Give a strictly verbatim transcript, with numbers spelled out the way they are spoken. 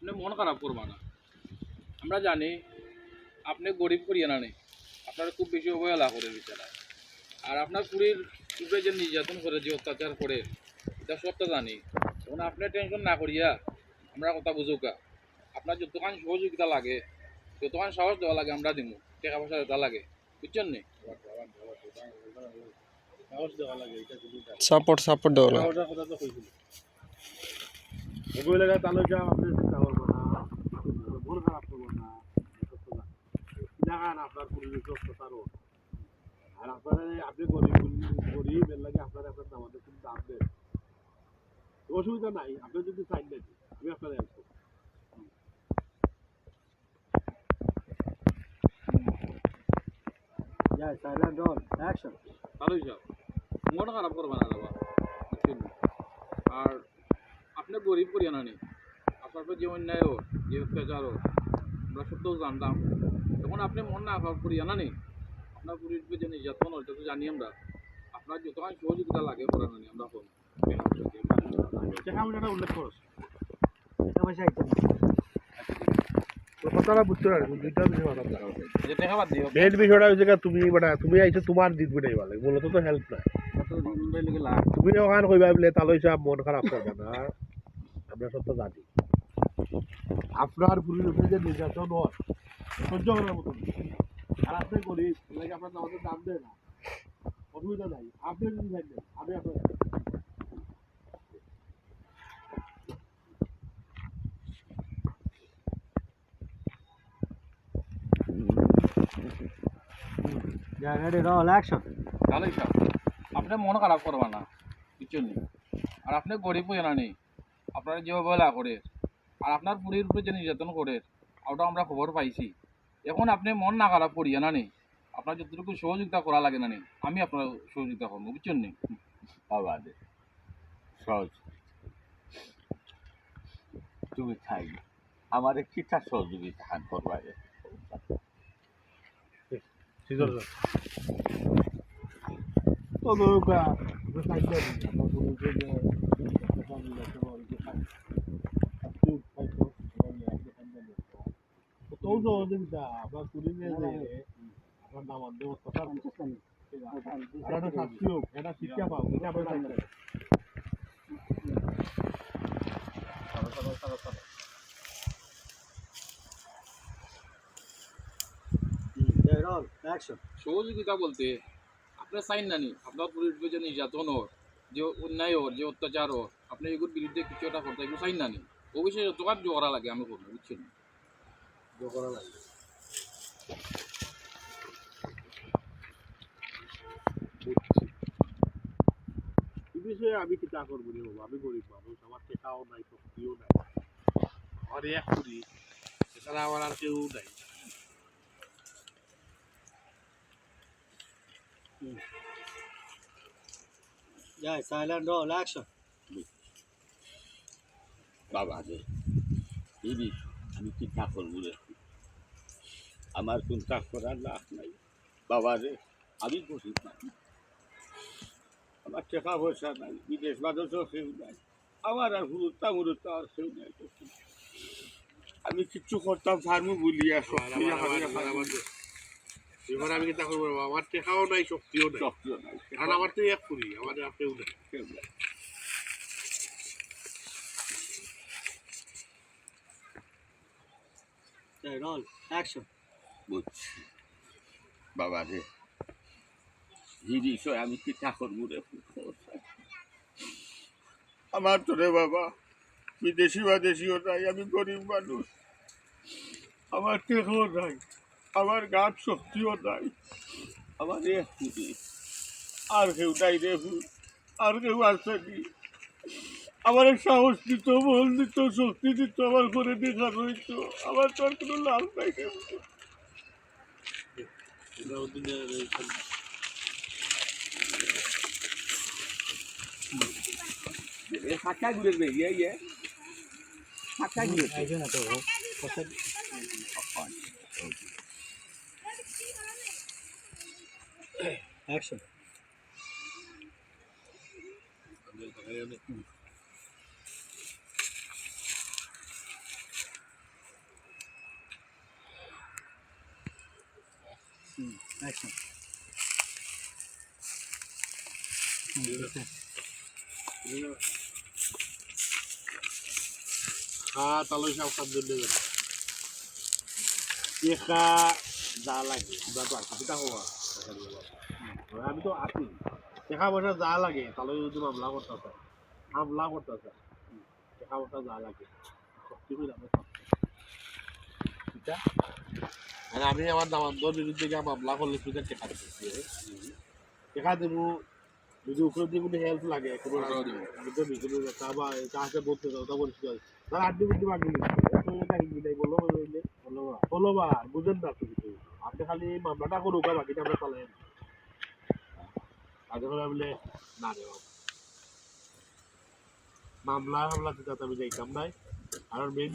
আপনে মন খারাপ করবা না। আমরা জানি আপনে গরিব করিয়া না নি, আপনারে খুব বেশি অবহেলা করে বিচারা। আর আপনার ফুরির উপরে যে নির্যাতন করে, যে অত্যাচার করে, ইটা সবটা জানি। এখন আপনে টেনশন না করিয়া আমরার কথা বুঝউক্কা। আপনার যতখান সহযোগিতা লাগে, যতখান সাহস দেওয়া লাগে আমরা দিমু, টেকা পয়সা যেটা লাগে, বুঝছইন নি? সাপোর্ট, সাপোর্ট দেওয়া লাগে। ওটার কথা তো কইছিল। ওগুলো লেগে তাহলে যা আপনি চিন্তা করবেন না, মন খারাপ করবেন না। দেখেন আপনার পরিবেশ অত্যাচার হোক। আর আপনারা এই আপনি গরিব, গরিব, এর লাগে আপনারা আপনার দামাদের কিন্তু দাম দেন। অসুবিধা নাই, আপনি যদি চাইন না, আমি আপনারা help করবো। Yeah, silent roll, action. তালই সাব, মন খারাপ করবা না বাবা, বুঝছইন নি? আর আপনে গরিব করিয়া না নি, আপনার উপরে যে অন্যায় অর, যে অত্যাচার অর, আমরা সব তো জানতাম। এখন আপনে মন না খারাপ করিয়া না নি, আপনার ফুরির উপরে যে নির্যাতন অর, ইটা তো জানি আমরা। আপনার যতখান সহযোগিতা লাগে করা না নি, আমরা করমু। টেকা পয়সাটা উল্লেখ করো। টেকা পয়সা আইছে না। ওই কথাটা বুঝতে পারবো, দুইটা বিষয় মাথাত রাখা। এই যে টেকা বাদ দিও। মেইন বিষয়টা হইছে গিয়া তুমি, মানে, তুমি আইছো তোমার দিক বুঝাইবার লাগি, মূলত তো help নাই। কত দিন ধরে লেগে লাগ। তুমি ওখান কইবা বলে, "তালই সাব মন খারাপ করবা না, আমরা সব তো জানি।" আপনার ফুরির উপরে যে নির্যাতন অর, সহ্য করার মতো না। আর আপনি গরিব, এর লাগি আপনার দামাদে দাম দেয় না। অসুবিধা নাই, আপনি যদি চাইন না, আমি আপনার Yeah, ready, roll, action. তালই সাব, আপনে মন খারাপ করবা না, বুঝছইন নি? আর আপনে গরিব অইয়া না নি, আপনারে যে অবহেলা করে, আর আপনার ফুরির উপরে যে নির্যাতন করে, ওটা আমরা খবর পাইছি। এখন আপনে মন না খারাপ করিয়া না নি, আপনার যতটুকু সহযোগিতা করা লাগে না নি, আমি আপনার সহযোগিতা করমু, বুঝছইন নি? বাবা রে, সহজ। তুমি চাই আমারে কিতা সহযোগিতা হান করবা রে? ঠিক আছে। তো দরকার, আমরা চাই না নি, আমরা বলি যে, যে, তো সহযোগিতা, আমরা করি না যে, আপনার দামাদ দেব, কথা আর একটা শাস্তি হোক, এটা শিক্ষা পাও, এটা আমরা চাই না। সহযোগিতা বলতে আপনার চাইন না নি, আপনার ফুরির উপরে যে নির্যাতন অর, যে অন্যায় অর, যে অত্যাচার অর, আপনি এগুর বিরুদ্ধে কিছু একটা করতে, এগুলো চাইন না নি। অবশ্যই যতখান জোগাড় লাগে আমি করবো, বুঝছেন? জোগাড় লাগে। বুঝছি। এই বিষয়ে আমি কিতা করবো রে বাবা? আমি গরিব মানুষ, আমার টেকাও নাই, শক্তিও নাই। আমার এক ফুরি, এছাড়া আমার আর কেউ নাই। Yeah, silent roll, action. বাবা রে, এই রে, আমি কিতা করবো রে? আমার চিন্তা করার লাভ নাই। বাবা রে, আমি গরিব মানুষ। আমার টেকা পয়সা নাই, বিদেশ বাদেশও কেউ নাই। আমার আর হুরুত্তা মুরুত্তা আর কেউ নাই। আমি কিচ্ছু করতাম পারমু বলিয়া শক্তি আমার, আমার, আমার, আমার, এবার আমি কিতা করবো বাবা? আমার টেকাও নাই, শক্তিও নাই। শক্তিও নাই। কারণ আমার তো এক ফুরি, আমার আর কেউ নাই। কেউ নাই। Okay, roll, action. বুঝছি। বাবা রে, এই বিষয়ে আমি কিতা করবো রে? আমার তো রে বাবা, বিদেশি বাদেশিও নাই, আমি গরিব মানুষ, আমার টেকাও নাই, আমার গাত শক্তিও নাই, আমার এক ফুরি, আর কেউ নাই রে ফুরি, আর কেউ আছে নি? আমার এক সাহস দিত, বল দিত, শক্তি দিত, আমার করে দেখা রইত, আমার তো আর কোনো লাভ নাই রে ফুরি। এ ফাঁকা ঘুরে রে, ইয়ে, ইয়ে। ফাঁকা ঘুরে। এই যে না তো, ও, ও, action. হুম, একদম। হুম, ঠিক আছে। হ্যাঁ, তাহলে সব সব জন্য যাবে। টেকা যা লাগে, আমরা তো আর কিছুটা হওয়া। আমি তো আছি। টেকা পয়সা যা লাগে, তাহলে যদি মামলা করতে চায়, মামলা করতে চায়, টেকা পয়সা যা লাগে, সত্যি করে আমরা সব। ঠিক আছে? মানে আমি আমার দামান্দর বিরুদ্ধে গিয়া মামলা করলে তুই তার টেকা দিবি। টেকা দেবো, যদি উপরে দিয়ে কোনো হেল্প লাগে, কোনো বুঝতে পারি। বুঝতে পারি, কোনো একটা আবার এটা আছে বলতে চাও, ওটা বলতে চাও। তার আড্ডি বুদ্ধি বাকি নেই। এত এটা হিন্দি নাই, বলো, বলো, বলো। বলো বা, বুঝেন না তো কিছু। আপনি খালি এই মামলাটা করুক, আর বাকিটা আমরা চালাই। আগে করে বলে, না রে বাবা। মামলা, হামলা দিতে আমি যাইতাম নাই। আর মেইন